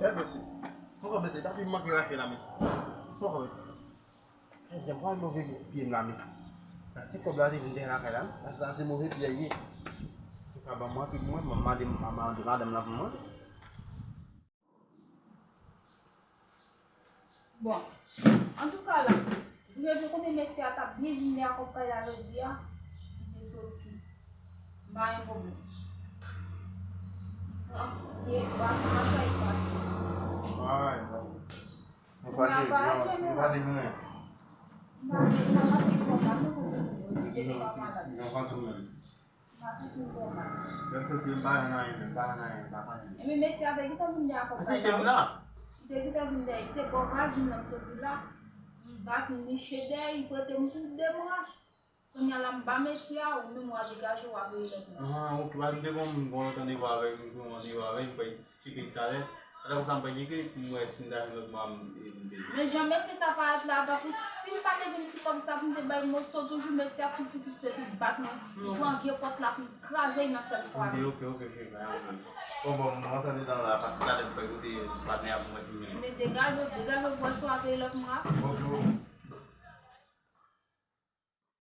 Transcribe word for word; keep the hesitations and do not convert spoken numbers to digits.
Gade mesye. Poko mete, tapi m manke rache la mesye. Poko mete. Mesye, m pral move pye m la mesye. Si kòb la te vin dèyè lakay la, paske sa se move pyè ye. Ou ka ban m rapid mwen, mwen mande madanm la pou mwen. Bon, antouka la, ou te konprann mesye a t ap byen vin dèyè kòb kay la jodi a, li te soti. M pa gen pwoblèm. Pran pye, ba m mache, li pati. Ay, mwen fache, mwen fache pou mwen. M pase, m pase kòb la, mwen kote m ye, li te pa malad. Mwen fache pou mwen. M pa santi m twò mal. Lè m soti, m pa jwenn anyen menm, m pa jwenn anyen, m pa jwenn anyen. Epi mesye a te gentan vin dèyè kòb Ase kay ke m la. La. Li te gentan vin dèyè. Se bò vwazin nan m soti la. M bat, m niche dèyè, li prete m kou de bra. Kounye a la, m ba mesye a, ou menm w a degaje, w a veye lòt moun. Ah, ok, paske m te gon gon lòt randevou avè l, m te gon randevou avè l, m pral tcheke l talè. Talè konsa m pral tcheke l pou m wè si m ta jwenn lòt mwa m e m te. Men jan mesye sa parèt la, tankou si m pa te vin ti kòb sa pou m te bay moso toujou, mesye a kou pitit se pou l bat mwen. Li pran vye pòt la pou l kraze l nan sèl fwa. Ok, ok, ok, ok, pa gen pwoblèm. Bon, bon, mwen antre anndan la, paske talè m pral kote patnè a pou m wè si m gen. Men degaje w, degaje w, bwè sou a veye lòt mwa. Ok, ok.